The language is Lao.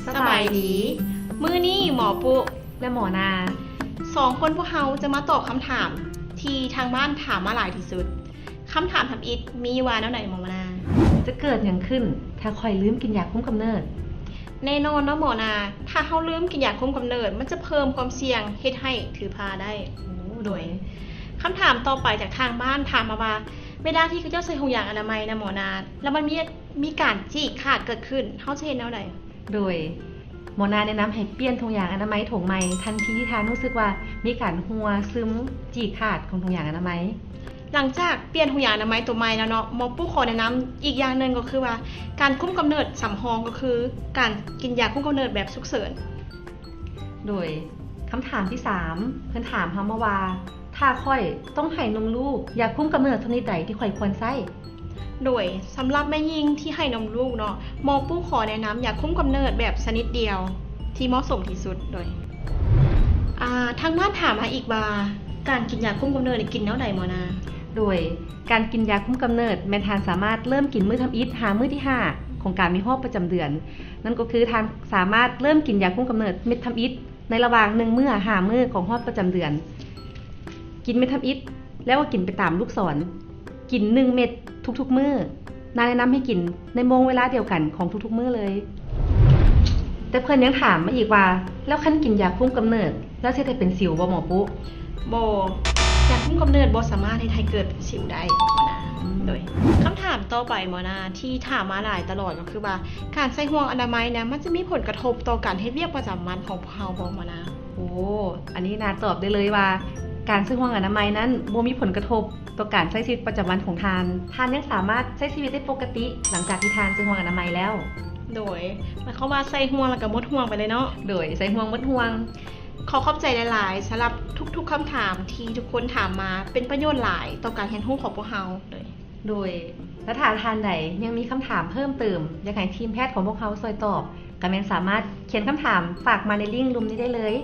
ສະບາຍດີ ມື້ນີ້ໝໍປຸ ແລະ ໝໍນາ ສອງຄົນພວກເຮົາຈະມາຕອບຄຳຖາມທີ່ທາງບ້ານຖາມມາຫຼາຍທີ່ສຸດ. ຄຳຖາມທຳອິດມີວ່າແນວໃດໝໍນາ? ຈະເກີດຫຍັງຂຶ້ນຖ້າຂ້ອຍລືມກິນຢາຄຸມກຳເນີດ? ແນ່ນອນເນາະໝໍນາ, ຖ້າເຮົາລືມກິນຢາຄຸມກຳເນີດ ມັນຈະເພີ່ມຄວາມສ່ຽງເຮັດໃຫ້ຖືພາໄດ້. ໂອ້ ໂດຍ ໂດຍ ຄຳຖາມຕໍ່ໄປຈາກທາງບ້ານຖາມມາວ່າ ເວລາທີ່ເຂົາເຈົ້າໃສ່ຖົງຢາງອະນາໄມນະໝໍນາ ແລ້ວມັນມີ ມີການຈີກຂາດເກີດຂຶ້ນ ເຮົາຈະເຮັດແນວໃດ? ໂດຍ ໝໍນາແນະນຳໃຫ້ປ່ຽນຖົງຢາງອະນາໄມຖົງໃໝ່ ທັນທີທີ່ທ່ານຮູ້ສຶກວ່າມີການຮົ່ວຊຶມ ຈີກຂາດຂອງຖົງຢາງອະນາໄມ. ຫຼັງຈາກປ່ຽນຖົງຢາງອະນາໄມໂຕໃໝ່ແລ້ວເນາະ, ໝໍປຸຂໍແນະນຳອີກຢ່າງໜຶ່ງກໍຄືວ່າ ການຄຸມກຳເນີດສຳຮອງກໍຄືການກິນຢາຄຸມກຳເນີດແບບສຸກເສີນ. ໂດຍ ຄຳຖາມທີສາມ ເພິ່ນຖາມເຮົາມາວ່າ ຖ້າຂ້ອຍຕ້ອງໃຫ້ນົມລູກ ຢາຄຸມກຳເນີດຊະນິດໃດທີ່ຂ້ອຍຄວນໃຊ້? ໂດຍ ສຳລັບແມ່ຍິງທີ່ໃຫ້ນົມລູກເນາະ, ໝໍປຸຂໍແນະນຳຢາຄຸມກຳເນີດແບບຊະນິດດຽວທີ່ເໝາະສົມທີ່ສຸດ. ໂດຍ ອາ ທາງບ້ານຖາມມາອີກວ່າ ການກິນຢາຄຸມກຳເນີດນີ້ກິນແນວໃດໝໍນາ? ໂດຍ ການກິນຢາຄຸມກຳເນີດແມ່ນທ່ານສາມາດເລີ່ມກິນມື້ທຳອິດຫາມື້ທີຫ້າຂອງການມີຮອບປະຈຳເດືອນ. ນັ້ນກໍຄືທ່ານສາມາດເລີ່ມກິນຢາຄຸມກຳເນີດເມັດທຳອິດໃນລະຫວ່າງໜຶ່ງມື້ຫາມື້ຂອງຮອບປະຈຳເດືອນ. ກິນເມັດທຳອິດ ແລ້ວກໍກິນໄປຕາມລູກສອນ. ກິນໜຶ່ງເມັດທຸກໆມື້. ນາແນະນຳໃຫ້ກິນໃນໂມງເວລາດຽວກັນຂອງທຸກໆມື້ເລີຍ. ແຕ່ເພິ່ນຍັງຖາມມາອີກວ່າ ແລ້ວຄັນກິນຢາຄຸມກຳເນີດ ແລ້ວຊິເຮັດໃຫ້ເປັນສິວບໍ່ໝໍປຸ? ບໍ່, ຢາຄຸມກຳເນີດບໍ່ສາມາດເຮັດໃຫ້ເກີດເປັນສິວໄດ້. ອືມ ໂດຍ ຄຳຖາມຕໍ່ໄປໝໍນາ ທີ່ຖາມມາຫຼາຍຕະຫຼອດກໍຄືວ່າ ການໃສ່ຫ່ວງອະນາໄມນະ ມັນຈະມີຜົນກະທົບຕໍ່ການເຮັດວຽກປະຈຳວັນຂອງພວກເຮົາບໍ່ໝໍນາ? ໂອ້ ອັນນີ້ນາຕອບໄດ້ເລີຍວ່າ ການໃສ່ຫ່ວງອະນາໄມນັ້ນບໍ່ມີຜົນກະທົບຕໍ່ການໃຊ້ຊີວິດປະຈຳວັນຂອງທ່ານ. ທ່ານຍັງສາມາດໃຊ້ຊີວິດໄດ້ປົກກະຕິ ຫຼັງຈາກທີ່ທ່ານໃສ່ຫ່ວງອະນາໄມແລ້ວ. ໂດຍ ໝາຍຄວາມວ່າໃສ່ຫ່ວງແລ້ວກໍໝົດຫ່ວງໄປເລີຍເນາະ. ໂດຍ ໃສ່ຫ່ວງໝົດຫ່ວງ. ຂໍຂອບໃຈຫຼາຍໆ ສຳລັບທຸກໆຄຳຖາມທີ່ທຸກຄົນຖາມມາ ເປັນປະໂຫຍດຫຼາຍຕໍ່ການຮຽນຮູ້ຂອງພວກເຮົາ. ໂດຍ ໂດຍ ແລະ ຖ້າທ່ານໃດຍັງມີຄຳຖາມເພີ່ມເຕີມ ຢາກໃຫ້ທີມແພດຂອງພວກເຮົາຊ່ວຍຕອບ ກໍແມ່ນສາມາດຂຽນຄຳຖາມຝາກມາໃນລິ້ງລຸ່ມນີ້ໄດ້ເລີຍ.